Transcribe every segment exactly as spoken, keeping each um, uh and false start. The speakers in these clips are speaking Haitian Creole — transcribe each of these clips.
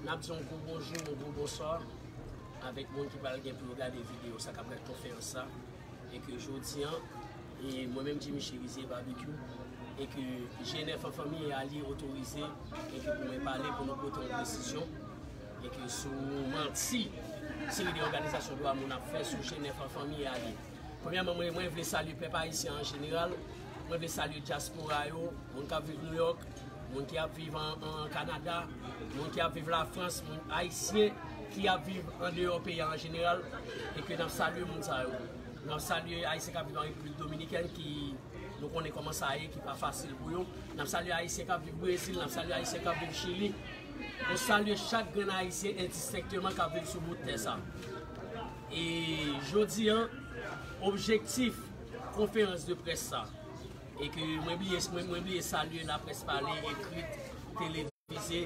N ap di yon gwo bonjou, yon gwo bonswa avèk moun ki pral gen pou yo gade videyo sa k ap gade konferans sa. E ke jodi an, e mwen menm Jimmy Cherizier Barbecue, e ke G N F an fanmi e alye otorize, e ke pou mwen pale pou nou pote yon presizyon, e ke sou manti seri de òganizasyon dwa moun ap fè sou G N F an fanmi e alye. Premyèman, mwen, mwen vle salye pèp ayisyen an jeneral. Mwen vle salye dyaspora yo, moun k ap viv Nouyòk, moun ki ap viv an, an Kanada, moun ki ap viv Lafrans, moun ayisyen ki ap viv andeyò peyi a an jeneral, e ke n ap salye moun sa yo. N ap salye ayisyen k ap viv an Repiblik Dominikèn ki nou konnen kòman sa ye, ki pa fasil pou yo. N ap salye ayisyen k ap viv Brezil, n ap salye ayisyen k ap viv Chili. Nou salye chak grenn ayisyen endistenkteman k ap viv sou bout tè sa. E jodi an, objektif konferans de près sa, e ke mwen bliye, mwen, mwen bliye salye laprès pale, ekrit, televize,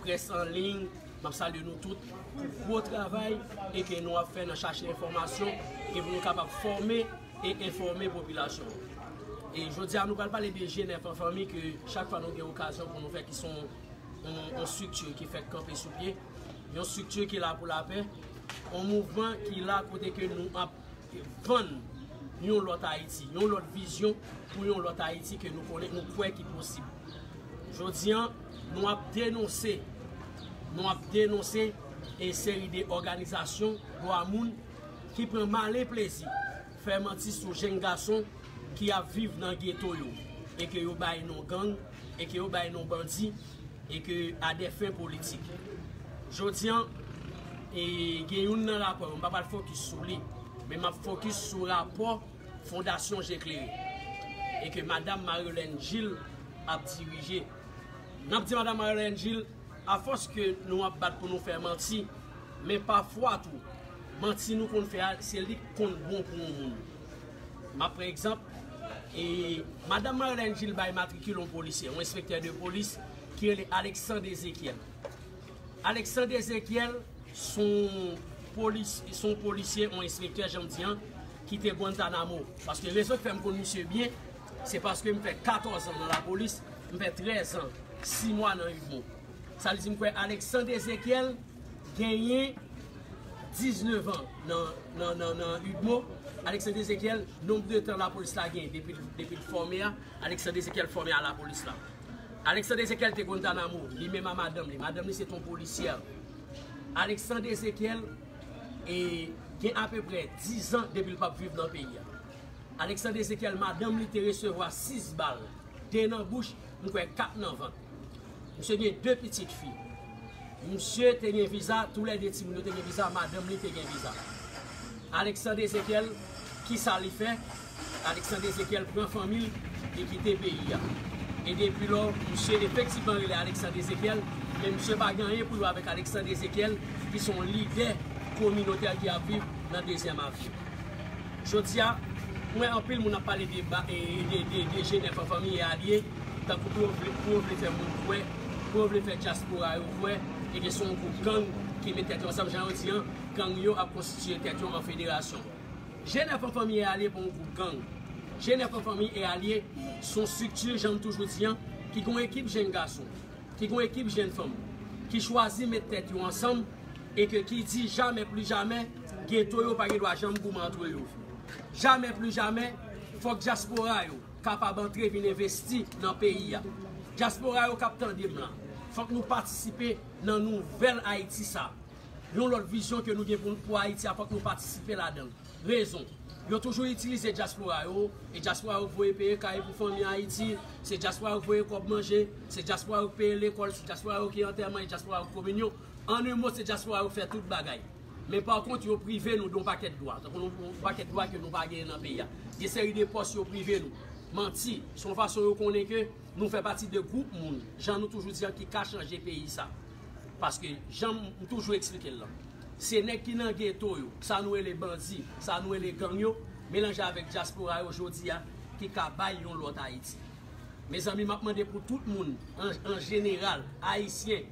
près an liy, m ap salye nou tout pou gwo travay e ke nou ap fè nan chache enfòmasyon e pou nou kapab fòme e enfòme popilasyon. E jodi a, nou pral pale de G N F an fanmi ke chak fwa nou gen okazyon pou nou fè, ki se yon, yon, yon estrikti ki fèk kanpe sou pye, yon estrikti ki la pou lapè, yon mouvman ki la kote ke nou ap vann yon lòt Ayiti, yon lòt vizyon pou yon lòt Ayiti ke nou konnen, nou kwè ki posib. Jodi an, nou ap denonse, nou ap denonse e seri de òganizasyon dwa moun ki pran malen plezi fè manti sou jenn gason ki ap viv nan geto yo, e ke yo bay non gang, e ke yo bay non bandi, e ke a des fins politiques. Jodi an, e gen youn nan rapò yo, m pa pral fokis sou li, men m ap fokis sou rapò Fondasyon Je Klere, e ke Madanm Marie-Hélène Gilles ap dirije. N ap di Madanm Marie-Hélène Gilles, afòs ke nou ap bat pou nou fè manti, men pafwa tou, manti nou konn fè a, se li k konn bon pou yon moun. M ap pran egzanp, e Madanm Marie-Hélène Gilles bay matrikil yon polisye, yon enspektè de polis ki rele Alexandre Ezekiel. Alexandre Ezekiel se yon polis, se yon polisye, yon enspektè, jan m di an, ki te Guantanamo. Paske rezon k fè m konn misye byen, se paske m fè katòz an nan lapolis, m fè trèz an, sis mwa nan UDMO. Sa vle di m kwè Alexandre Ezekiel genyen diznèf an nan, nan, nan, nan UDMO. Alexandre Ezekiel, nonb de tan lapolis la genyen depi, depi l fòme a, Alexandre Ezekiel fòme a lapolis la. Alexandre Ezekiel te Guantanamo, li menm a madanm li. Madanm li se t yon polisyè. Alexandre Ezekiel e, gen apeprè diz an depi l p ap viv nan peyi a. Alexandre Ezekiel, madanm li te resevwa sis bal, de nan bouch, m kwè kat nan vant. Misye gen de pitit fi. Misye te gen viza, toulède timoun yo te gen viza, madanm li te gen viza. Alexandre Ezekiel, kisa li fè? Alexandre Ezekiel pran fanmi l, li kite peyi a. E depi lò, misye efektivman rele Alexandre Ezekiel, men misye pa gen anyen pou l wè avèk Alexandre Ezekiel, ki se yon lidè kominotè ki ap viv nan Dezyèm Avni. Jodi a, m wè anpil moun ap pale de, ba- e, de, de, de G N F an fanmi e alye, tankou pou yo vle, pou yo vle fè moun kwè, pou yo vle fè dyaspora yo kwè, e ke se yon gwoup gang ki met tèt yo ansanm, jan yo di an, gang yo ap konstitye tèt yo an federasyon. G N F an fanmi e alye pa yon gwoup gang. G N F an fanmi e alye se yon estrikti, jan m toujou di an, ki gen yon ekip jenn gason, ki gen yon ekip jenn fanm, ki chwazi met tèt yo ansanm e ke ki di jamè pli jamè, geto yo pa gen dwa janm goumen antre yo. Jamè pli jamè, fòk dyaspora yo kapab antre vin envesti nan peyi a. Dyaspora yo k ap tande m la, fòk nou patisipe nan nouvèl Ayiti sa. Yon lòt vizyon ke nou gen pou, pou Ayiti a, fòk nou patisipe ladan l. Rezon. Yo toujou itilize dyaspora yo, e dyaspora yo k voye peye kay pou fanmi Ayiti, se dyaspora yo k voye kòb manje, se dyaspora yo k peye lekòl, se dyaspora yo ki antèman, e dyaspora yo k kominyon. An en mo, se dyaspora yo k fè tout bagay. Men pa kont, yo prive nou de yon pakèt dwa, tankou yon, yon pakèt dwa ke nou pa genyen nan peyi a. Gen seri de pòs yo prive nou. Manti, se yon fason yo konnen ke nou fè pati de gwoup moun, jan nou toujou di an, ki ka chanje peyi sa. Paske, jan m toujou eksplike l lan, se nèg ki nan geto yo, sa nou rele bandi, sa nou rele gang yo, melanje avèk dyaspora yo jodi a, ki ka bay yon lòt Ayiti. Mezanmi, m ap mande pou tout moun, an, an jeneral, ayisyen,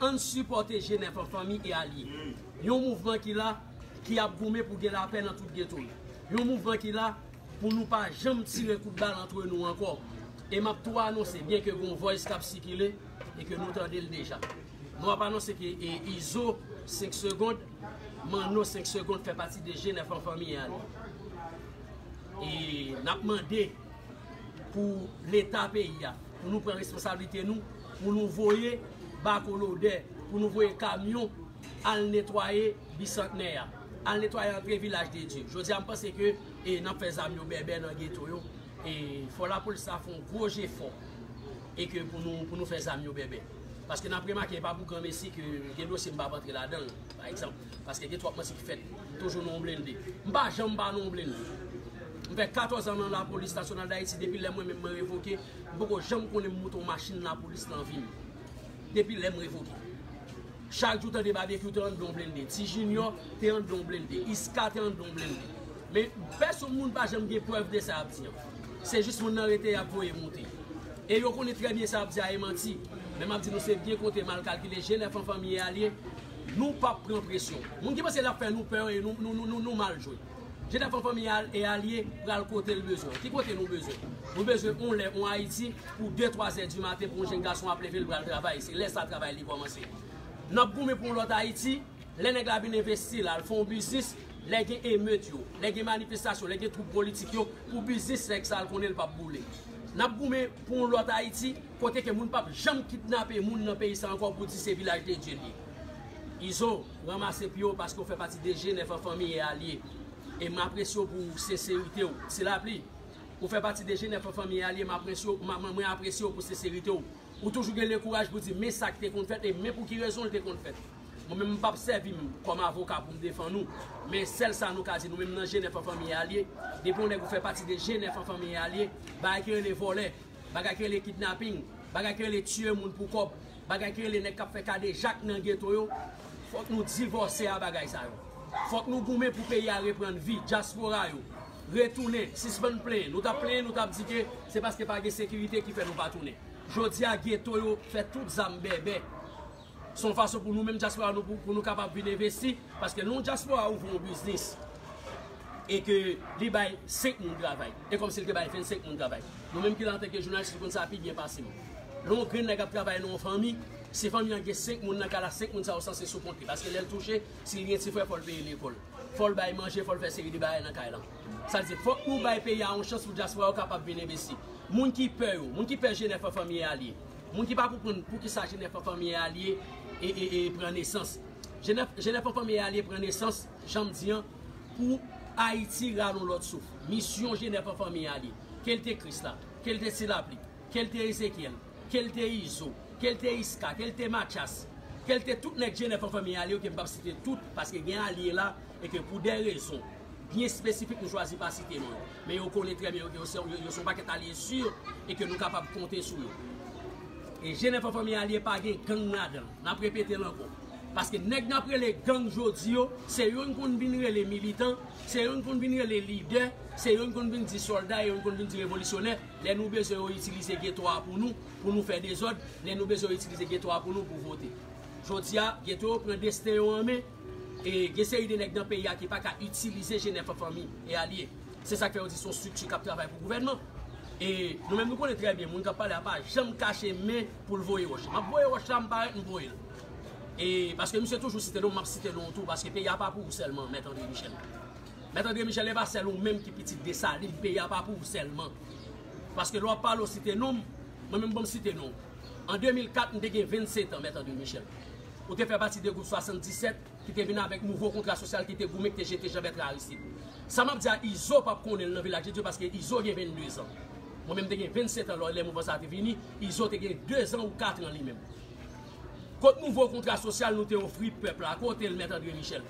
ann sipòte G N F an fanmi e alye. Yon mouvman ki la, ki ap goumen pou gen lapè nan tout geto yo. Yon mouvman ki la pou nou pa janm tire kout bal antre nou ankò. E m ap tou anonse, byen ke gen yon voice k ap sikile e ke nou tande l deja. Nou ap anonse ke e, Izo senk segond, Manno senk segond fè pati de G nèf an fanmi a li. E n ap mande pou Leta peyi a, pou nou pran responsablite nou, pou nou voye bako lodè, pou nou voye kamyon al netwaye Bisantnè a, al netwaye antre Vilaj de Dye. Jodi a, m panse ke e, n ap fè zam yo bèbè nan geto yo. E fò lapolis la fè yon gwo jefò e ke pou nou, pou nou fè zam yo bèbè. Paske n ap remake, e pa pou granmesi ke gen dosye m p ap antre ladan l, pa egzanp. Paske gen twòp manti ki fèt. M toujou nan yon blende. M pa janm pa nan yon blende. M fè katòz an nan Lapolis Nasyonal Dayiti, depi lè mwen menm mwen revoke, m poko janm konnen m moute yon machin lapolis nan vi m. Depi lè m revoke. Chak jou tande Babekyou te anndan yon blende, Ti Junior te anndan yon blende, Iska te anndan yon blende. Men pèsonn moun pa janm gen prèv de sa y ap di an. Se jis moun nan rete y ap voye moute. E yo konnen trè byen sa y ap di a e manti. Men m ap di nou se byen konte, mal kalkile, G nèf an fanmi e alye, nou p ap pran presyon. Moun ki panse l ap fè nou pè e nou, nou, nou, nou, nou mal jwe. G nèf an fanmi e alye pral kote l bezwen. Ki kote nou bezwen? Nou bezwen yon lè, yon Ayiti, pou de, twa zè di maten, pou yon jenn gason ap leve, l pral travay. Se lè sa travay li kòmanse. N ap goumen pou yon lòt Ayiti, lè nèg la vin envesti, l al fè yon biznis, lè gen emet yo, lè gen manifestasyon, lè gen twoup politik yo, pou biznis nèg sa a l konnen l p ap boule. N ap goumen pou yon lòt Ayiti, kote ke moun p ap janm kidnape moun nan peyi sa ankò pou di se Vilaj de Dye l ye. Izo, ranmase pye w paske w fè pati de G nèf an fanmi e alye. E m apresye w pou senserite w. Ti Lapli, ou fè pati de G nèf an fanmi e alye, m apresye w, m, m, mwen apresye w pou senserite w. Ou toujou gen le kouraj pou di men sa k te konn fèt e men pou ki rezon l te konn fèt. Mwen menm m p ap sèvi m kòm avoka pou m defann ou. Men sèl sa nou ka di, nou menm nan G nèf an fanmi e alye, depi yon nèg ou fè pati de G nèf an fanmi e alye, bagay ki rele vòlè, bagay ki rele kidnaping, bagay ki rele tiye moun pou kòb, bagay ki rele nèg k ap fè kadejak nan geto yo, fòk nou divòse a bagay sa yo. Fòk nou goumen pou peyi a reprann vi, dyaspora yo retounen, sispann plenyen. Nou t ap plenyen, nou t ap di ke se paske pa gen sekirite ki fè nou pa tounen. Jodi a, geto yo fè tout zam bèbè. Se yon fason pou nou menm dyaspora nou, pou, pou nou kapab vin envesti, paske lè yon dyaspora ouvri yon biznis e ke li bay senk moun travay, e kòmsi l te bay vennsenk moun travay. Nou menm ki la antanke jounalis, nou konn sa pi byen pase m. Lè yon grenn nèg ap travay nan yon fanmi, si fanmi an gen senk moun nan kay la, senk moun sa yo sanse sou kont li, paske lè l touche, si l gen ti frè, fò l peye lekòl. Fò l bay manje, fò l fè seri de bagay nan kay lan. Sa vle di, fòk nou bay peyi a yon chans pou dyaspora yo kapab vin envesti. Moun ki pè yo, moun ki pè G nèf an fanmi e alye, moun ki pa konprann poukisa G nèf an fanmi e alye e, e, e pran nesans. G nèf, G nèf an fanmi e alye pran nesans, jan m di an, pou Ayiti rale yon lòt souf. Misyon G nèf an fanmi e alye, ke l te Krisla, ke l te Ti Lapli, ke l te Ezekyèl, ke l te Izo, ke l te Iska, ke l te Matyas, ke l te tout nèg G nèf an fanmi e alye yo, ke m p ap site tout, paske gen alye la, e ke pou de rezon byen espesifik nou chwazi pa site non yo. Men yo konnen trè byen yo, yo se, yo, yo se yon pakèt alye si e ke nou kapab konte sou yo. E G nèf an fanmi e alye pa gen gang ladan l. N ap repete l ankò. Paske nèg n ap rele gang jodi yo, se yo n konn vin rele militan, se yo n konn vin rele lidè, se yo n konn vin di sòlda, e yo n konn vin di revolisyonè. Lè nou bezwen yo itilize geto a pou nou, pou nou fè dezòd, lè nou bezwen yo itilize geto a pou nou, pou vote. Jodi a, geto yo pran desten yo an men, e gen seri de nèg nan peyi a ki pa ka itilize G nèf an fanmi e alye. Se sa k fè yo di se yon estrikti k ap travay pou gouvènman. E nou menm nou konnen trè byen, moun k ap pale a pa janm kache men pou l voye wòch. M ap voye wòch la, m parèt, m voye l. E paske misye toujou site non m, m ap site non w tou, paske peyi a pa pou ou sèlman, Mèt André Michel. Mèt André Michel, e pa sèl ou menm ki pitit Desalin, peyi a pa pou ou sèlman. Paske lè w ap pale, w site non m, mwen menm ban m site non w. An de mil kat, m te gen vennsenk an, Mèt André Michel. Ou te fè pati de gwoup swasanndisèt ki te vin avèk nouvo kontra sosyal ki te goumen, ki te jete Jean Bertrand Aristide. Sa m ap di a, Izo p ap konnen l nan Vilaj de Dye paske Izo gen venndezan. Mwen menm m te gen vennsenk an lè, lè mouvman sa a te vini, Izo te gen dezan ou katran li menm. Kot nouvo kontra sosyal nou te ofri pèp la? Kote l, Mèt André Michel?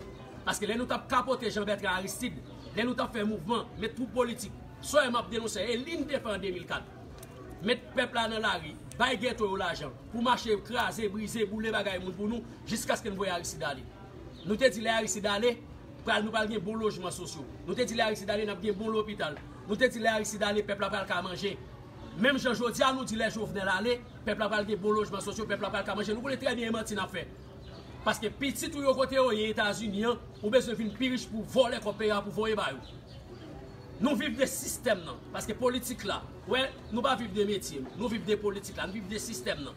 Paske lè nou t ap kapote Jean Bertrand Aristide, lè nou t ap fè mouvman, met twoup politik, sa m ap denonse, e li n te fè an de mil kat. Met pèp la nan lari, bay geto yo lajan pou mache kraze, brize, boule bagay moun pou nou, jiskaske n voye Aristide ale. Nou te di lè Aristide ale, pral, nou pral gen bon lojman sosyo. Nou te di lè Aristide ale, n ap gen bon lopital. Nou te di lè Aristide ale, pèp la pral ka manje. Menm jan jodi a, nou di lè Jovenel ale, pèp la pral gen bon lojman sosyo, pèp la pral ka manje. Nou konnen trè byen e manti n ap fè. Paske pitit ou yo kote yo ye Etazini an, ou bezwen vin pi rich pou vòlè kòb peyi a pou voye ba yo. Nou viv de sistèm nan, paske politik la, wè, nou pa viv de metye, nou viv de politik la, nou viv de sistèm nan.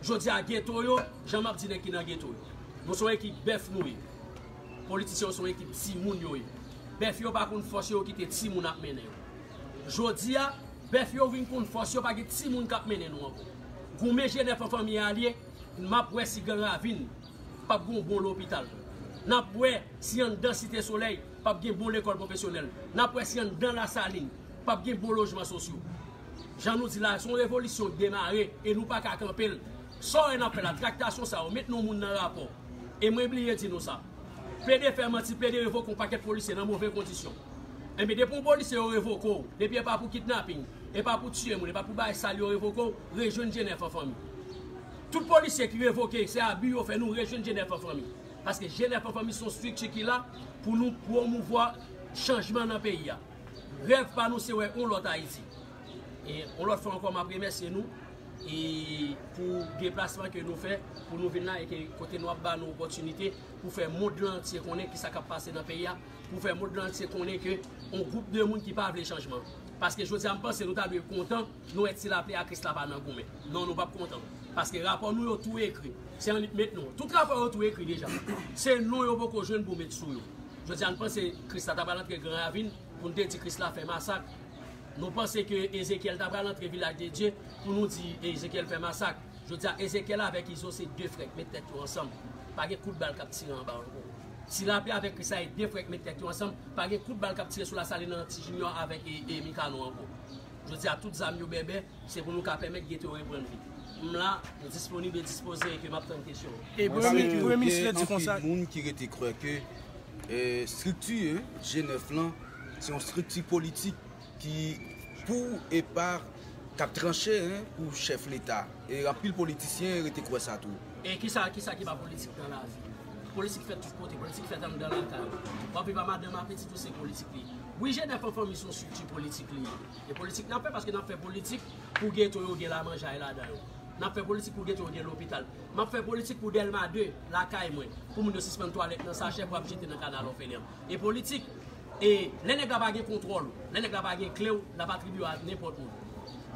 Jodi a geto yo, jan m ap di nèg ki nan geto yo. Nou se yon ekip bèf nou ye. Politisyen yo se yon ekip timoun yo ye. Bèf yo pa konn fòs yo, yo kite timoun ap mennen yo. Jodi a, bèf yo vin konn fòs yo, pa gen timoun k ap mennen nou ankò. Goumen G nèf an fanmi alye, m ap wè si Gran Ravin p ap gen yon bon lopital. N ap wè si anndan Site Solèy p ap gen bon lekòl pwofesyonèl. N ap wè si anndan Lasalin p ap gen bon lojman sosyo. Jan nou di la, se yon revolisyon k demare e nou pa ka kanpe l. Sa w wè n ap fè la, traktasyon sa yo, met nou moun nan rapò. E mwen bliye di nou sa. Plede fè manti, plede revoke yon pakèt polisye nan move kondisyon. Enben, depi yon polisye yo revoke w, depi e pa pou kidnaping, e pa pou tiye moun, e pa pou bagay sal yo revoke w, rejwenn G nèf an fanmi. Tout polisye ki revoke, se abi yo fè nou rejwenn G nèf an fanmi. Paske G nèf an fanmi se yon estrikti ki la pou nou pwomouvwa chanjman nan peyi a. Rèv pa nou se wè yon lòt Ayiti. E yon lòt fwa ankò, m ap remèsye nou e pou deplasman ke nou fè, pou nou vin la e ke kote nou ap ba nou opòtinite pou fè mond lan antye konnen kisa k ap pase nan peyi a, pou fè mond lan antye konnen ke yon gwoup de moun ki pa vle chanjman. Paske jodi a, m panse nou ta dwe kontan, nou wè ti lapli a Kris la pa nan goumen. Non, nou p ap kontan. Paske rapò nou yo tou ekri. Se annik met non. Tout rapò yo tou ekri deja. Se non yo poko jwenn pou met sou yo. Jodi a, n panse Kris la ta pral antre Gran Ravin pou n te di Kris la fè masak. Nou panse ke Ezekyèl ta pral antre Vilaj de Dye pou nou di Ezekyèl fè masak. Jodi a, Ezekyèl avèk Izo se de frè k met tèt yo ansanm. Pa gen kout bal k ap tire anba ankò. Ti lapli avèk Kris la e de frè k met tèt yo ansanm. Pa gen kout bal k ap tire sou Lasalin nan Ti Junior avèk e, e Mikano ankò. Jodi a, tout zam yo bèbè, se pou nou ka pèmèt geto yo reprann vi. M la, m disponib e dispoze e ke m ap tann kesyon. E Premye Minis la di konsa. Gen anpil moun ki rete kwè ke, eh, estrikti, eh, G nèf lan, se yon estrikti politik ki pou e pa k ap tranche, en, pou chèf Leta. E anpil politisyen rete kwè sa tou. E kisa, kisa ki pa politik nan lavi? Politik fèt tout kote, politik fèt anndan lakay ou. W ap viv a madanm a pitit ou, se politik li ye. Wi, G nèf an fanmi se yon estrikti politik li ye. E politik n ap fè paske n ap fè politik pou geto yo gen lamanjay ladan yo. N ap fè politik pou geto yo gen lopital. M ap fè politik pou Dèlma de, lakay mwen, pou moun yo sispann twalèt nan sachè pou ap jete nan kanal òfelen an. E politik, e lè nèg la pa gen kontwòl ou, lè nèg la pa gen kle w, l ap atribye w a nenpòt moun.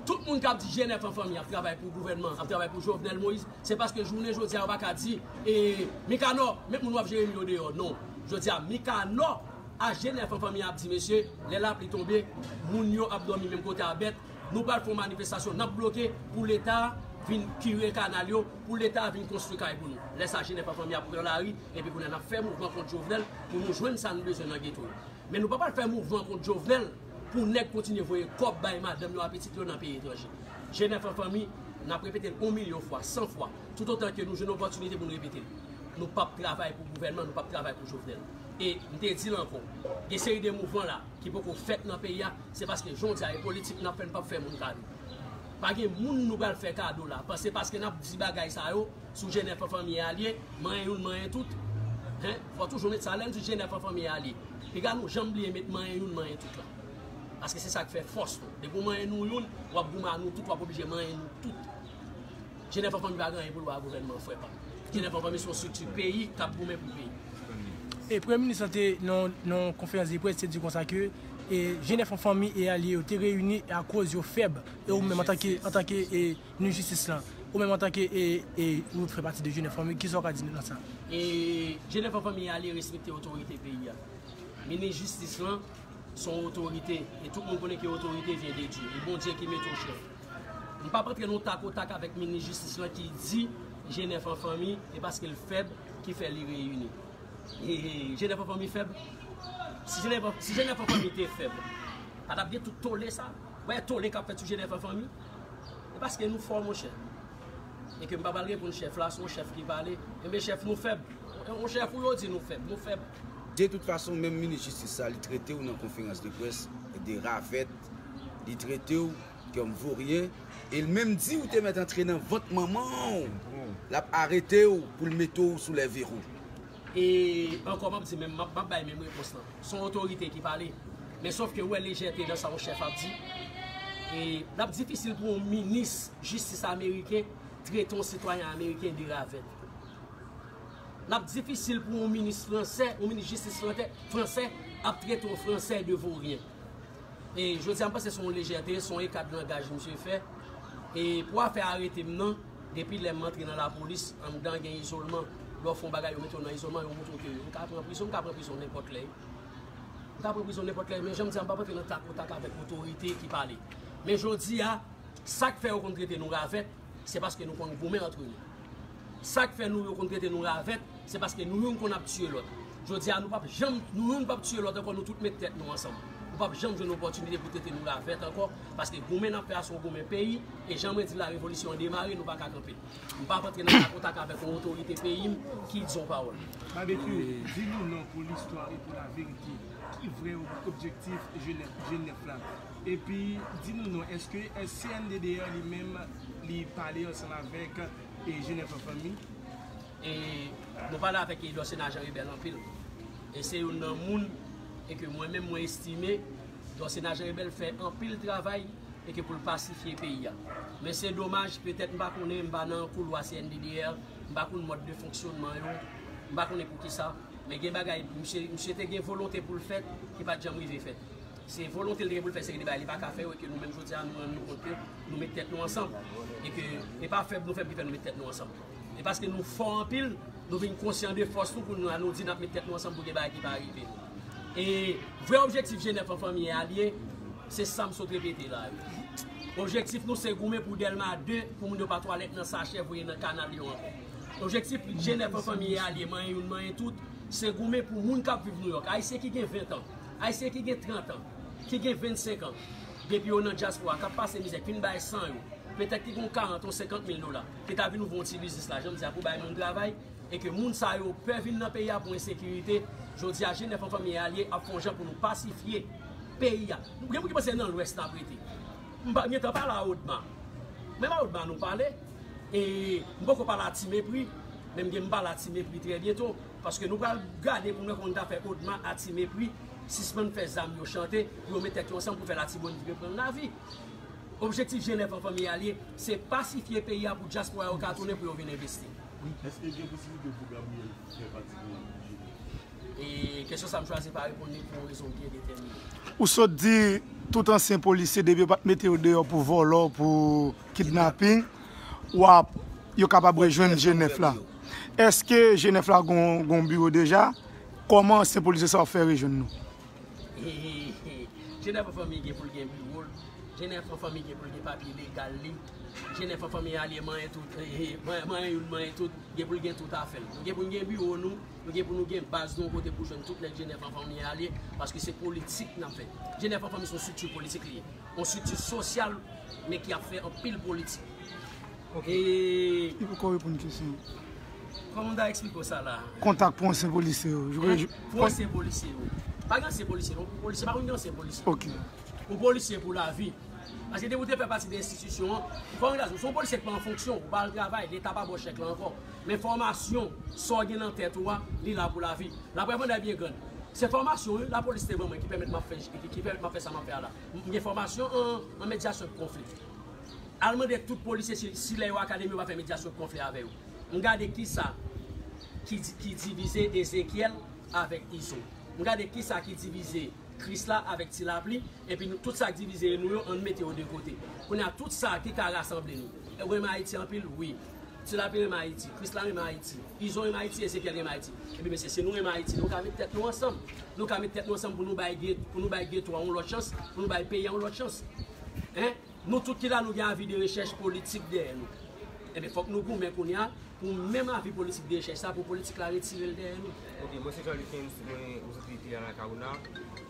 Tout moun k ap di G nèf an fanmi ap travay pou gouvènman, ap travay pou Jovenel Moïse, se paske jounen jodi a yo pa ka di, e, Mikanò, met moun w ap jere m yo deyò. Non. Jodi a, Mikanò a G nèf an fanmi ap di, mesye, lè lapli tonbe, moun yo ap dòmi menm kote a bèt, nou pral fè yon manifestasyon, n ap bloke pou Leta vin kire kanal yo, pou Leta vin konstwi kay pou nou. Lè sa, G nèf an fanmi ap pran lari, epi kounye a n ap fè mouvman kont Jovenel pou nou jwenn sa nou bezwen nan geto yo. Men nou pa pral fè mouvman kont Jovenel pou nèg kontinye voye kòb bay madanm yo a pitit yo nan peyi etranje. G nèf an fanmi, n ap repete l yon milyon fwa, san fwa, toutotan ke nou jwenn opòtinite pou n repete l. Nou p ap travay pou gouvènman, nou p ap travay pou Jovenel. E m te di l ankò, gen seri de mouvman la ki poko fèt nan peyi a, se paske jan w di a, e politik n ap fè, n p ap fè moun kado. Pa gen moun nou pral fè kado la, se paske n ap di bagay sa yo, sou G nèf an fanmi alye, manyen youn, manyen tout. Hen? Fò toujou met sa, lè n di G nèf an fanmi alye. Piga nou janm bliye met manyen youn, manyen tout la. Paske se sa k fè fòs nou. Depi w manyen nou youn, w ap goumen a nou tout, w ap oblije manyen nou tout. G nèf an fanmi pa gen anyen pou l wè a gouvènman, frè pa m. G nèf an fanmi se yon estrikti peyi k ap goumen pou peyi. E Premye Minis lan te nan, nan konferans de près, te di konsa ke, e, G nèf an fanmi e alye yo te reyini akoz yo fèb. E ou menm antanke, antanke, e, Minis jistis lan, ou menm antanke, e, e, ou fè pati de G nèf an fanmi, kisa w ka di nan sa? E, G nèf an fanmi alye respekte otorite peyi a. Minis jistis lan se yon otorite, e tout moun konnen ke otorite vyen de Dye. E Bondye ki mete w chèf. M p ap antre nan tak o tak avèk minis jistis lan ki di G nèf an fanmi, e paske l fèb ki fè li reyini. E, e, G nèf an fanmi fèb. Si G nèf an, si G nèf an fanmi te fèb, pa t ap gen tout tole sa. Ou wè tole k ap fèt sou G nèf an fanmi? E paske nou fò, monchè. E ke m pa pral reponn chèf la, se yon chèf ki pale. Enben, chèf, nou fèb. Yon chèf ou yo di nou fèb, nou fèb. De tout fason, menm minis jistis sa, li trete w nan konferans de près de ravèt, li trete w kòm voryen, e l menm di w te mèt antre nan vant manman w, l ap arete w pou l mete w sou lè verou. E ankò, m ap di menm, m ap, m ap bay menm repons lan. Se yon otorite ki pale. Men sòf ke ou wè lejète nan sa yon chèf ap di. E l ap difisil pou yon minis jistis ameriken trete yon sitwayen ameriken de ravèt. L ap difisil pou yon minis fransè, yon minis jistis fransè, fransè ap trete yon fransè de voryen. E jodi a, m panse se yon lejète, se yon eka de langaj misye fè. E pou afè arete m nan, Depi lè m antre nan lapolis, anndan gen izolman. Lè w fè yon bagay, yo mete w nan izolman, yo montre w ke m ka pran prizon, m ka pran prizon nenpòt lè. M ka pran prizon nenpòt lè, men jan m di a, m p ap antre nan tak o tak avèk otorite ki pale. Men jodi a, sa k fè yo konn trete nou ravèt, se paske nou konn goumen antre nou. Sa k fè nou yo konn trete nou ravèt, se paske nou youn konn ap tiye lòt. Jodi a, nou p ap janm, nou youn p ap tiye lòt ankò, nou tout met tèt nou ansanm. Nou p ap janm jwenn opòtinite pou trete nou ravèt ankò, paske goumen n ap fè a se yon goumen peyi, e jan mwen di la, revolisyon an demare, nou pa ka kanpe. M p ap antre nan tak o tak avèk yon otorite peyi m ki di yon pawòl. Babekyou, di nou non pou listwa e pou laverite. Ki vrè ob-, objektif Jenèf, Jenèf la? Epi, di nou non, èske, èske C N D D R li menm, li pale ansanm avèk, e, Jenèf an fanmi? E nou pale avèk, e, Dòsena Jan Rebèl anpil. E se youn nan moun, e ke mwen menm mwen estime, Dòsena Jan Rebèl fè anpil travay, e ke pou l pasifye peyi a. Men se domaj, petèt m pa konnen, m pa nan koulwa C N D D R, m pa konn mòd de fonksyònman yo, m pa konnen poukisa, men gen bagay, misye, misye te gen volonte pou l fèt, ki pa t janm rive fèt. Se volonte l te gen pou l fè seri de bagay li pa ka fè yo, e ke nou menm jodi a, nou rann nou kont ke nou met tèt nou ansanm. E ke e pa fèb nou fèb ki fè nou met tèt nou ansanm. E paske nou fò anpil, nou vin konsyan de fòs nou pou nou, nou di n ap met tèt nou ansanm pou gen bagay ki pa rive nou. E vrè objektif Jenèf an fanmi e alye, se sa m sot repete la yo. Objektif nou se goumen pou Dèlma de, pou moun yo pa twalèt nan sachè voye nan kanal yo ankò. Objektif Jenèf an fanmi e alye, manyen youn, manyen tout, se goumen pou moun k ap viv Nouyòk. Ayisyen ki gen ven an, Ayisyen ki gen trant an, ki gen vennsenk an, depi yo nan dyaspora, k ap pase mizè, k fin bay san yo, petèt ki gen karant ou senkant mil dola, ki ta vin ouvri yon ti biznis la, jan m di a, pou bay moun travay, e ke moun sa yo pè vin nan peyi a pou ensekirite, jodi a, Jenèf an fanmi e alye ap fè yon jan pou nou pasifye peyi a. Nou gen moun ki panse nan Lwès n ap rete. M pa, m gentan pale a Odma. Menm a Odma nou pale. E m poko pale a Ti Mepri, men m gen m pale a Ti Mepri trè byento, paske nou pral gade pou nou wè kòman nou ta fè Odma a Ti Mepri sispann fè zam yo chante, pou yo met tèt yo ansanm pou fè Latibonit reprann lavi. Objektif Jenèf an fanmi e alye, se pasifye peyi a pou dyaspora yo ka tounen pou yo vin envesti. Èske gen posiblite pou Gabriel fè pati de Jenèf? E kesyon sa a m chwazi pa reponn li pou yon rezon byen detèmine. Ou sot di tout ansyen polisye, depi yo pa t mete yo deyò pou vòlò, pou kidnaping, w ap, yo kapab rejwenn Jenèf la. Èske Jenèf la gon, gon biwo deja? Kòman ansyen polisye sa yo fè rejwenn nou? Jenèf an fanmi gen pou l gen biwo l. Jenèf an fanmi gen pou l gen papye legal li. Jenèf an fanmi e alye manyen tout, eh, eh, manyen, manyen youn, manyen tout, gen pou l gen tout afè l. Nou gen pou n gen biwo nou, nou gen pou nou gen baz nou yon kote pou jwenn tout nèg Jenèf an fanmi e alye, paske se politik n ap fè. Jenèf an fanmi se yon estrikti politik li ye. Yon estrikti sosyal, men ki ap fè anpil politik. Ok. E li poko reponn kesyon. Kòman m ta eksplike w sa la? Kontak pou ansyen polisye yo. Hein? Pou ansyen polisye yo. Pa gen ansyen polisye, non. Polisye pa konn gen ansyen polisye. Ok. Ou polisye pou lavi. Paske depi w te fè pati de enstitisyon an, fò w rason. Si w polisye ki pa an fonksyon, ou pa al travay, Leta pa ba w chèk la ankò. Men fòmasyon, sa w gen nan tèt ou a, li la pou lavi. Laprèv an dènye grenn. Se fòmasyon, wi, lapolis te ban mwen ki pèmèt m ap fè, ki, ki pèmèt m ap fè sa m ap fè a la. M gen fòmasyon an, an medyasyon de konfli. Al mande tout polisye si, si lè yo akademi yo pa fè medyasyon de konfli avè yo. M gade kisa ki, di- ki divize Ezekyèl avèk Izo. M gade kisa ki divize Krisla avèk Ti Lapli, epi nou, tout sa k divize nou yo, ann mete yo de kote. Kounye a, tout sa ki ka rasanble nou. Ou renmen Ayiti anpil? Wi. Ti Lapli renmen Ayiti, Krisla renmen Ayiti, Izo renmen Ayiti, Ezekyèl renmen Ayiti. Epi mesye, si nou renmen Ayiti, nou ka met tèt nou ansanm. Nou ka met tèt nou ansanm pou nou bay get-, pou nou bay geto a yon lòt chans, pou nou bay peyi a yon lòt chans. Hein? Nou tout ki la, nou gen avi de rechèch politik dèyè nou. Ebyen, fòk nou goumen kounye a pou menm avi politik de rechèch sa, pou politik la retire l dèyè nou. Ok, mwen se Charles Dickens, mwen, ou soti Tiyana Karouna.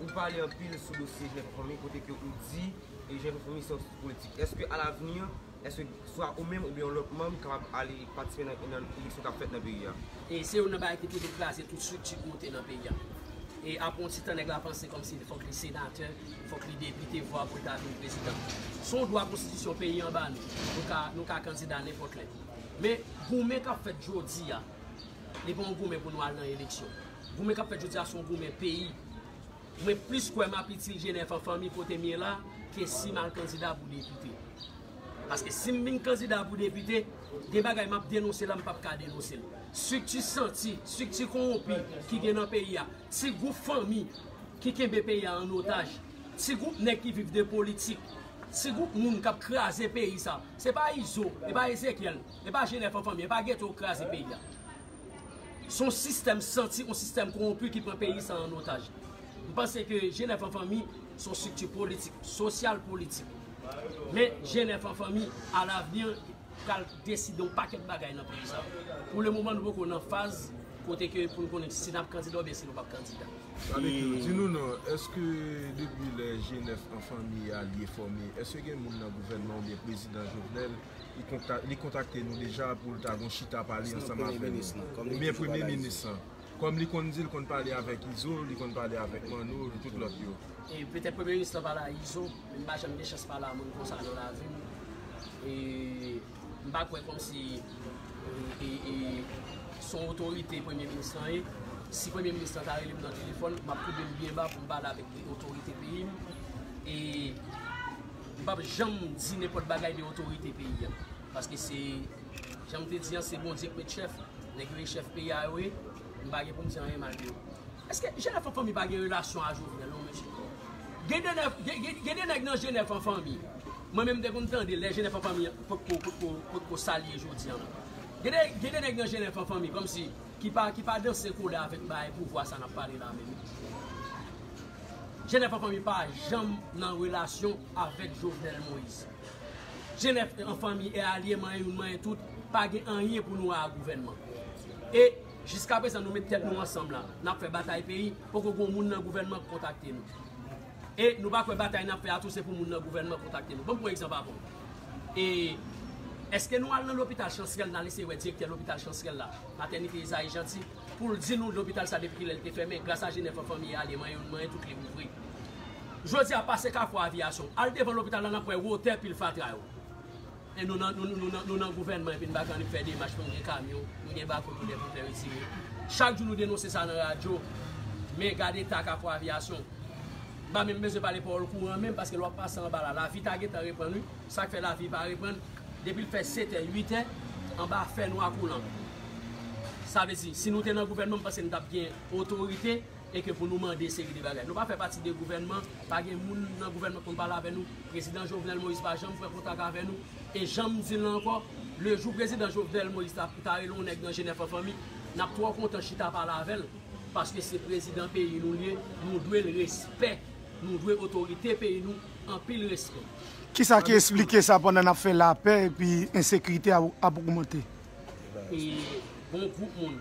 Ou pale anpil sou dosye Jenèf an fanmi, kote ke ou di, e Jenèf an fanmi se yon estrikti politik. Èske alavni, èske swa ou menm oubyen yon lòt manm kapab ale patisipe nan, nan eleksyon k ap fèt nan peyi a? E se youn nan bagay ki toujou kraze tout estrikti k monte nan peyi a. E apre yon ti tan, nèg la panse kòmsi fòk li senatè, fòk li depite, vwa pou l ta vin prezidan. Se yon dwa konstitisyon peyi an ba nou. Nou ka, nou ka kandida nenpòt lè. Men goumen k ap fèt jodi a, li pa yon goumen pou nou al nan eleksyon. Goumen k ap fèt jodi a se yon goumen peyi. Mwen plis kwè m ap itil Jenèf an fanmi kote m ye la ke si m al kandida pou depite. Paske si m vin kandida pou depite, gen bagay m ap denonse la m p ap ka denonse l. Estrikti santi, estrikti kowonpi ki gen nan peyi a, ti gwoup fanmi ki kenbe peyi a an otaj, ti gwoup nèg ki viv de politik, Ti gwoup moun k ap kraze peyi sa, se pa Izo, e pa Ezekyèl, e pa Jenèf an fanmi, e pa Geto k kraze peyi a. Se yon sistèm santi, yon sistèm kowonpi ki pran peyi sa an otaj. M panse ke Jenèf an fanmi se yon estrikti politik, sosyal politik. Men Jenèf an fanmi, alavni, pral deside yon pakèt bagay nan peyi sa. Pou le moman, nou poko nan faz kote ke pou n konnen si n ap kandida oubyen si nou p ap kandida. Sa vle di, di nou non, èske depi lè Jenèf an fanmi e Alye fòme, èske gen moun nan gouvènman oubyen prezidan Jovenel, li konta-, li kontakte nou deja pou l ta gon chita pale ansanm avè nou? Oubyen premye minis lan? Kòm li konn di l konn pale avèk Izo, li konn pale avèk Manno, tout lòt yo. E petèt premye minis lan pale a Izo, men m pa janm gen chans pale a moun konsa nan lavi m. E m pa kwè kòmsi e, e, e, se yon otorite premye minis lan ye. Si premye minis lan ta rele m nan telefòn, m ap koube m byen ba pou m pale avèk otorite peyi m. E m p ap janm di nenpòt bagay de otorite peyi a. Paske se, jan m te di an, se Bondye k met chèf. Nèg yo e chèf peyi a yo ye. M pa gen pou m di anyen mal de yo. Èske Jenèf an fanmi pa gen relasyon a Jovenel, non, mesye? Gen de nèf, gen, gen, gen de nèg nan Jenèf an fanmi. Mwen menm, m te konn tande lè Jenèf an fanmi potko, potko, potko salye jodi an. Gen de, gen de nèg nan Jenèf an fanmi, kòmsi, ki pa, ki pa danse kole avèk bagay pouvwa sa n ap pale la menm. Jenèf an fanmi pa janm nan relasyon avèk Jovenel Moïse. Jenèf an fanmi e alye manyen youn manyen tout, pa gen anyen pou nou wè a gouvènman. E jiska prezan nou met tèt nou ansanm la, n ap fè batay peyi, poko gon moun nan gouvènman k kontakte nou. E nou pa kwè batay n ap fè a tou se pou moun nan gouvènman kontakte nou. Ban m pran egzanp avè w. E èske nou al nan lopital Chansrèl, n al eseye wè direktè lopital Chansrèl la, matènite Ezayi Janti, pou l di nou lopital sa depi kilè l te fèmen, gras a Jenèf an fanmi e alye manyen youn manyen tout li ouvri. Jodi a pase Kafou Aviyasyon, al devan lopital la, n ap wè wotè pil fatra yo. E nou nan, nou, nou, nou nan, nou nan gouvènman epi n pa ka annik fè demach pou n gen kamyon, nou gen bako pou lè pou fè retire. Chak jou nou denonse sa nan radyo, men gade eta Kafou Aviyasyon. M pa menm bezwen pale pawòl kouran menm, paske lè w ap pase anba la, lavi ta gentan reprann wi. Sa k fè lavi pa reprann? Depi l fè setè, uitè, anba fè nwa koulan. Sa vle di, si nou te nan gouvènman, m panse n t ap gen otorite e ke pou nou mande seri de bagay. Nou pa fè pati de gouvènman, pa gen moun nan gouvènman k konn pale avè nou. Prezidan Jovenel Moïse pa janm pran kontak avè nou. E jan m di l la ankò, lejou prezidan Jovenel Moïse ta, ta rele yon nèg nan Jenèf an fanmi, n ap twò kontan chita pale avè l. Paske se prezidan peyi nou l ye, nou dwe l respè, nou dwe otorite peyi nou anpil respè. Kisa ki esplike sa pandan n ap fè lapè epi ensekirite a ap ogmante? E gon gwoup moun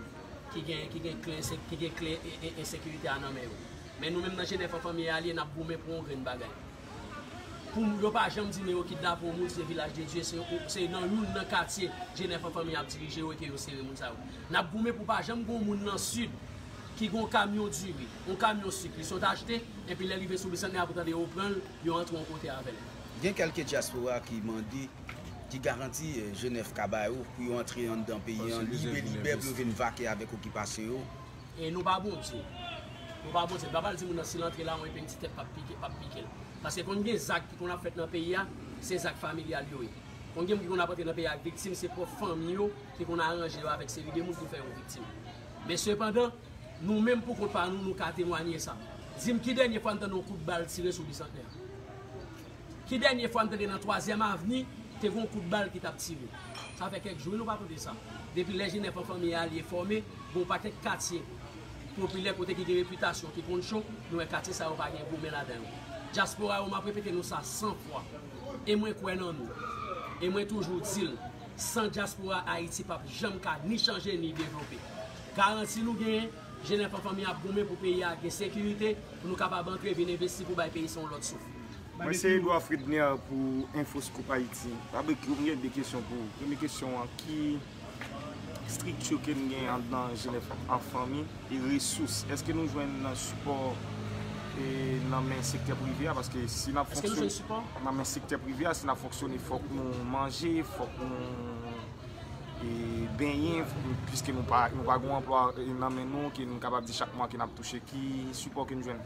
ki gen, ki gen kle, ki gen kle e, e, ensekirite a nan men yo. Men nou menm nan Jenèf an fanmi e alye, n ap goumen pou yon grenn bagay. Pou m, yo pa janm di men yo kidnape yon moun, se Vilaj de Dye, se, se nan youn nan katye Jenèf an fanmi ap dirije yo e ke yo sere moun sa yo. N ap goumen pou pa janm gon moun nan Sid ki gon kamyon diri, yon kamyon sik, li sot achte, epi lè l rive sou Bisantnè a pou tande yo pran l, yo antre yon kote avè l. Gen kèlke dyaspora ki mande ki garanti, eh, Jenèf ka ba yo pou yo antre anndan peyi an libelibè pou yo vin vake avèk okipasyon yo? E nou pa Bondye. Nou pa Bondye. Nou pa pral di moun nan si l antre la, yon epe ti tèt p ap pike, p ap pike l. Paske konn gen zak ki konn ap fèt nan peyi a, se zak familyal yo ye. Konn gen moun ki konn ap antre nan peyi a ak viktim, se pwòp fanmi yo ki konn aranje yo avèk seri de moun pou fè yon viktim. Men sepandan, nou menm pou kont pa nou, nou ka temwanye sa. Di m ki dènye fwa n tande yon kout bal tire sou Bisantnè? Ki dènye fwa n tande nan Twazyèm Avni te gon kout bal ki t ap tire? Sa fè kèk jou wi nou pa tande sa. Depi lè Jenèf an fanmi e alye fòme, gon pakèt katye popilè kote ki gen repitasyon, ki konn cho, nou wè katye sa yo pa gen goumen ladan yo. Dyaspora yo, m ap repete nou sa san fwa. E mwen kwè nan nou. E mwen toujou di l, san dyaspora Ayiti p ap janm ka ni chanje ni devlope. Garanti nou genyen, Jenèf an fanmi ap goumen pou peyi a gen sekirite, pou nou kapab antre vin envesti pou bay peyi sa yon lòt souf. Mwen se Edouard Fredner pou Infoscoop Haïti. Babekyou, m gen de kesyon pou ou. Premye kesyon an, ki estrikti ke n gen anndan Jenèf an fanmi e resous? Èske nou jwenn sipò, e, nan men sektè prive a? Paske si n ap fonksyone nan men sektè prive a, si n ap fonksyone, fòk nou manje, fòk nou e, benyen, piske nou pa, nou pa gen yon anplwa, e, nan men nou, ke nou kapab di chak mwa ke n ap touche. Ki sipò ke n jwenn?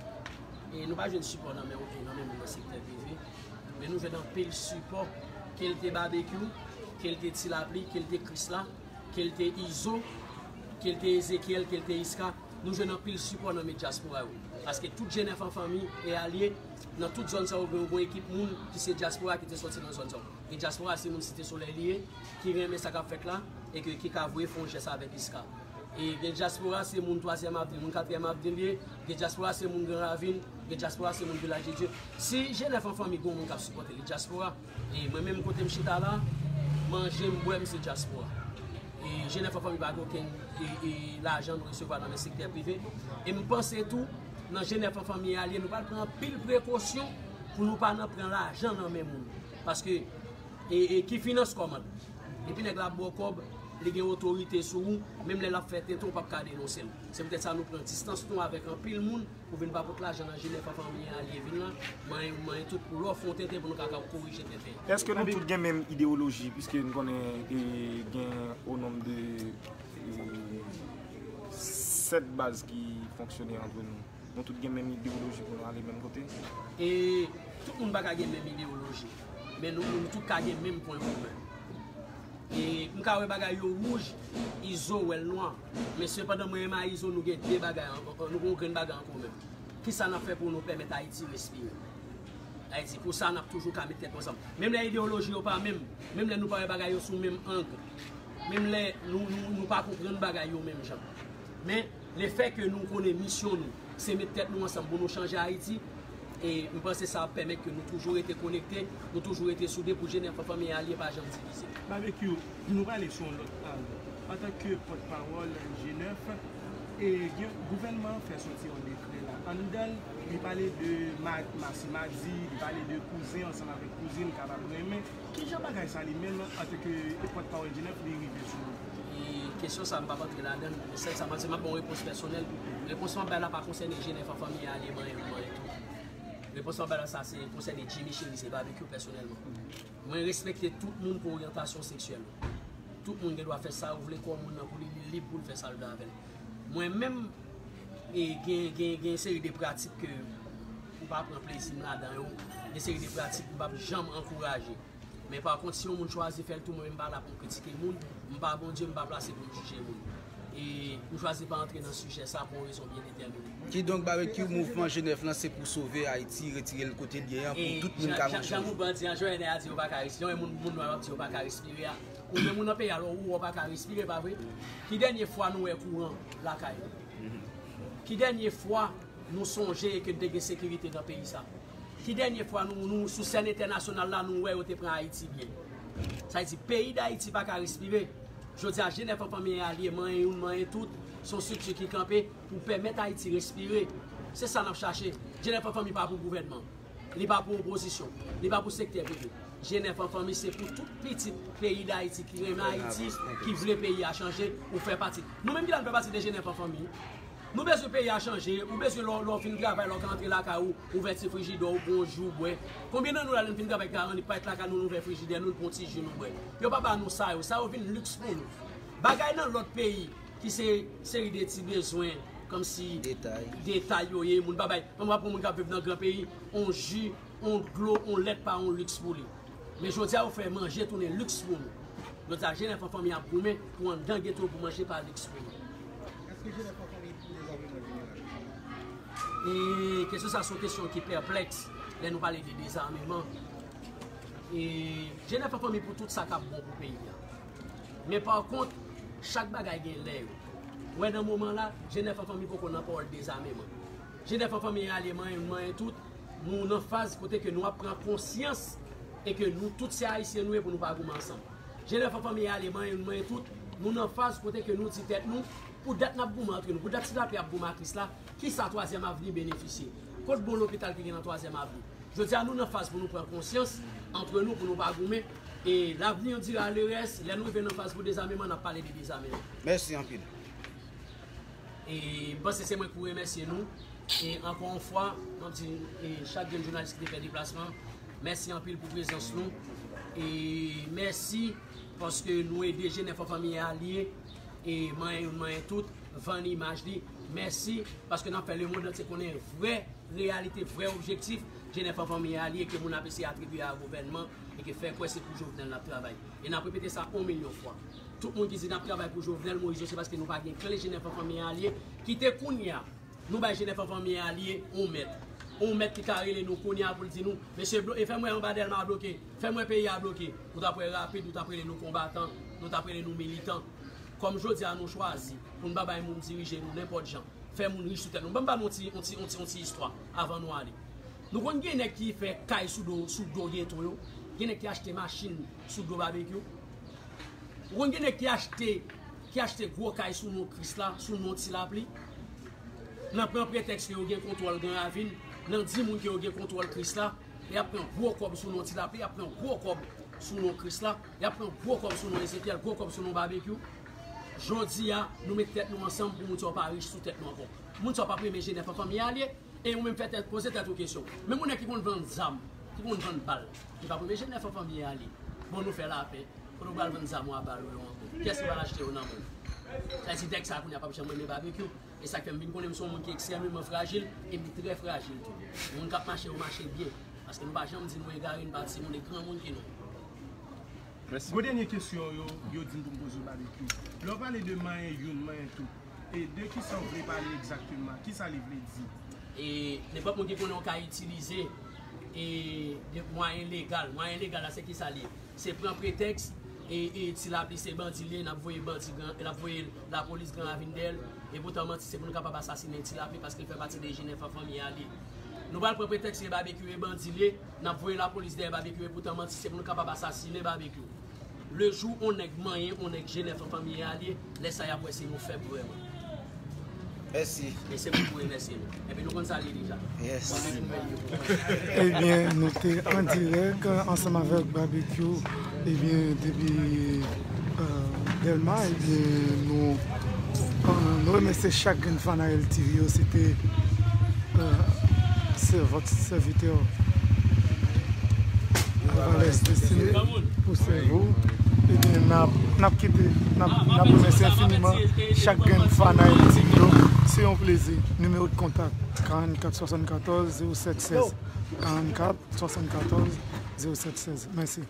E nou pa jwenn sipò nan men okenn, nan men moun nan sektè prive, men nou jwenn anpil sipò, ke l te Babekyou, ke l te Ti Lapli, ke l te Krisla, ke l te Izo, ke l te Ezekyèl, ke l te Iska. Nou jwenn anpil sipò nan men dyaspora yo. Paske tout G nèf an fanmi e alye, nan tout zòn sa yo, gen yon ekip moun ki se dyaspora ki te sòti nan zòn sa yo. E dyaspora se moun Site Solèy li ye, ki renmen sa k ap fèt la, e ke, ki ka voye fè yon jès avèk Iska. E gen dyaspora se moun Twazyèm Avni, moun Katriyèm Avni li ye, gen dyaspora se moun Gran Ravin, gen dyaspora se moun Vilaj de Dye. Si G nèf an fanmi gen yon moun k ap sipòte li, dyaspora, e mwen menm kote m chita la, manje m, bwè m, se dyaspora. E G nèf an fanmi pa gen okenn e, e, lajan nou resevwa nan men sektè prive. E m panse tou, nan G nèf an fanmi e alye, nou pral pran anpil prekosyon pou nou pa nan pran lajan nan men moun. Paske, e, e, ki finans kòmand. Depi nèg la ap ba w kòb, li gen otorite sou ou, menm lè l ap fè tenten, ou p ap ka denonse l. Se poutèt sa nou pran distans nou avèk anpil moun, pou vin pa pot lajan nan G nèf an fanmi e alye vin la, manyen, manyen tout pou lè w fè yon tenten pou nou ka, ka korije tenten. Èske nou tout gen menm idewoloji, piske n konnen, e, gen o nonm de, e, sèt baz ki fonksyone antre nou? Nou tout gen menm idewoloji pou nou ale menm kote? E tout moun pa ka gen menm idewoloji, men nou, nou tout ka gen menm pwen komen. E m ka wè bagay yo wouj, Izo wè l nwa. Men sepandan, mwen menm a Izo, nou gen de bagay an, an, nou gen yon grenn bagay an komen. Kisa n ap fè pou nou pèmèt Ayiti respire? Ayiti, pou sa, n ap toujou ka met tèt nou ansanm. Menm lè ideyoloji yo pa menm, menm lè nou pa wè bagay yo sou menm ang, menm lè nou, nou, nou pa konprann bagay yo menm jan. Men, lefè ke nou konnen misyon nou, se met tèt nou ansanm pou nou chanje Ayiti, e m panse sa ap pèmèt ke nou toujou rete konekte, nou toujou rete soude pou G nèf an fanmi e alye pa janm divize. Babekyou, nou prale sou yon lòt ang. Antanke pòtpawòl G nèf, e gen, gouvènman an fè soti yon dekrè la. Anndan l, li pale de ma-, masi madi, li pale de kouzen ansanm avèk kouzin kapab renmen. Kijan bagay sa li menm, antanke pòtpawòl G nèf, li rive sou ou? E kesyon sa, m p ap antre ladan l. Sèl sa m ap di, m ap ba w yon repons pèsonèl. Repons m ap bay la pa konsène G nèf an fanmi e alye manyen, manyen tou. Repons m ap bay la, sa se konsène Jimmy Cheri, se Babekyou pèsonèlman. Mwen respekte tout moun pou oryantasyon seksyèl yo. Tout moun gen dwa fè sa yo vle kò moun nan pou li, li lib pou l fè sa l vle avè l. Mwen menm, e gen, gen, gen seri de pratik ke m pa pran plezi m ladan yo. Gen seri de pratik m p ap janm ankouraje. Men pa kont, si yon moun chwazi fè l tou, mwen menm m pa la pou m kritike moun. M pa Bondye, m pa plase pou m jije moun. E m chwazi pa antre nan sijè sa pou yon rezon byen detèmine. Kidonk, Babekyou, mouvman G nèf lan se pou sove Ayiti, retire l kote l ye an, pou tout moun ka manje. Jan, jan mouvman an di an, jan N R A di yo pa ka respire, jan moun, moun nwa yo ap di yo pa ka respire a. Ou menm ou nan peyi a, lè ou wè w pa ka respire, pa vre? Ki dènye fwa nou wè kouran lakay ou? Ki dènye fwa nou sonje ke n te gen sekirite nan peyi sa? Ki dènye fwa nou, nou sou sèn entènasyonal la, nou wè yo te pran Ayiti byen? Sa vle di, peyi Dayiti pa ka respire. Jodi a, G nèf an fanmi e alye, manyen youn, manyen tout, se yon estrikti ki kanpe pou pèmèt Ayiti respire. Se sa n ap chache. G nèf an fanmi pa pou gouvènman. Li pa pou opozisyon. Li pa pou sektè prive. G nèf an fanmi, se pou tout pitit peyi Dayiti ki renmen Ayiti, ki vle peyi a chanje, ou fè pati. Nou menm ki la, nou fè pati de G nèf an fanmi. Nou bezwen peyi a chanje, ou bezwen lè w, lè w fin travay, lè w ka antre lakay ou, ouvèti frijidè w, pran yon ji w bwè. Konbyen nan nou la, lè n fin travay, ka annik parèt lakay nou, nou ouvè frijidè nou, n pran yon ti ji nou bwè? Yo pa ba nou sa yo, sa yo vin liks pou nou. Bagay nan lòt peyi, ki se seri de ti bezwen, kòmsi detay yo ye, moun pa bay. Mwen, m ap pran moun k ap viv nan gran peyi, yon ji, yon dlo, yon lèt pa yon liks pou li. Men jodi a, yo fè manje tounen liks pou nou. Jodi a, G nèf an fanmi ap goumen pou anndan geto pou manje pa liks pou nou. Èske G nèf an fanmi pou dezameman jeneral? E kesyon sa, se yon kesyon ki pèplèks lè nou pale de dezameman. E G nèf an fanmi pou tout sa k ap bon pou peyi a. Men pa kont, chak bagay gen lè yo. Ou wè nan moman la, G nèf an fanmi poko nan pawòl dezameman. G nèf an fanmi e alye manyen, manyen tout, nou nan faz kote ke nou ap pran konsyans e ke nou tout se Ayisyen nou ye pou nou pa goumen ansanm. G nèf an fanmi e alye manyen, manyen tout, nou nan faz kote ke nou di tèt nou, pou dat n ap goumen antre nou, pou dat Ti Lapli ap goumen ak Krisla, kisa Twazyèm Avni benefisye? Kot bon lopital ki gen nan Twazyèm Avni? Jodi a, nou nan faz pou nou pran konsyans antre nou, pou nou pa goumen. E l'avenir dira le reste, lè nou rive nan faz pou dezameman, n ap pale de dezameman. Mèsi anpil. E m panse se mwen ki pou remèsye nou. E ankò yon fwa, m ap di, e chak grenn jounalis ki te fè deplasman, mèsi anpil pou prezans nou. E mèsi paske nou ede G nèf an fanmi e alye, e manyen youn, manyen tout, vann imaj li. Mèsi paske n ap fè lemonn antye konnen vrè reyalite, vrè objektif G nèf an fanmi e alye ke moun ap eseye atribye a gouvènman e ke fè kwè se pou Jovenel n ap travay. E n ap repete sa yon milyon fwa. Tout moun ki di n ap travay pou Jovenel Moïse yo, se paske nou pa gen kle G nèf an fanmi alye. Kite kounye a, nou bay G nèf an fanmi alye yon mèt. Yon mèt ki ka rele nou kounye a pou l di nou, mesye, blo- e fè m wè anba Dèlma bloke, fè m wè peyi a bloke. Ou t ap wè rapid, ou t ap rele nou konbatan, nou t ap rele nou militan. Kòm jodi a nou chwazi pou n pa bay moun dirije nou nenpòt jan, fè moun rich sou tèt nou. Ban m ba nou yon ti, yon ti, yon ti, yon ti istwa avan nou ale. Nou konn gen nèg ki fè kay sou do, sou do geto yo, gen nèg ki achte machin sou do Babekyou. Ou konn gen nèg ki achte, ki achte gwo kay sou non Krisla, sou non Ti Lapli. Nan pran pretèks ke yo gen kontwòl Gran Ravin, nan di moun ke yo gen kontwòl Krisla, y ap pran gwo kòb sou non Ti Lapli, y ap pran gwo kòb sou non Krisla, y ap pran gwo kòb sou non Ezekyèl, gwo kòb sou non Babekyou. Jodi a, nou met tèt nou ansanm pou moun sa yo pa rich sou tèt nou ankò. Moun sa yo p ap renmen G nèf an fanmi alye. E ou menm fè tèt, poze tèt ou kesyon. Menm yon nèg ki konn vann zam, ki konn vann bal, li p ap renmen G nèf an fanmi alye. Bon, nou fè lapè. Kote w pral vann zam ou a bal ou yo ankò? Kiyès ki pral achte yo nan men w? Sa vle di nèg sa a kounye a p ap janm renmen Babekyou. E sa k fè m vin konnen m se yon moun ki ekstrèmeman frajil, e m trè frajil tou. Moun k ap mache yo mache byen. Paske nou pa janm di nou egare, nou pa timoun, e granmoun ke nou. Gwo dènye kesyon yo, yo di m pou m poze w Babekyou. Lè w pale de manyen youn, manyen tout, e de kisa w vle pale egzakteman? Kisa li vle di? E nenpòt moun ki konnen w ka itilize e de mwayen legal. Mwayen legal la se kisa l ye? Se pran pretèks e, e Ti Lapli se bandi l ye, n ap voye bandi gran, n ap voye lapolis Gran Ravin dèyè l. E poutan manti se pou nou kapab asasinen Ti Lapli paske l fè pati de G nèf an fanmi alye. Nou pral pran pretèks ke Babekyou e bandi l ye, n ap voye lapolis dèyè Babekyou, e poutan manti se pou nou kapab asasinen Babekyou. Le jou on nèg manyen, on nèg G nèf an fanmi alye, lè sa y ap wè si nou fèb vrèman. Mèsi. E se moun pou remèsye nou. Epi nou konn sa l ye deja. Yes. Ebyen, nou te an dirèk ansanm avèk Babekyou. Ebyen, depi Dèlma, ebyen, nou, nou remèsye chak grenn fan a L T V yo. Se te se vòt sèvitè Valès Destiné pou sèvi w. Ebyen, n ap kite, n ap remèsye enfiniman chak grenn fan a L T V yo. Se yon plezi. Nimewo de kontak, karannkat swasannkatòz zewo sèt sèz. Karannkat swasannkatòz zewo sèt sèz. Mèsi.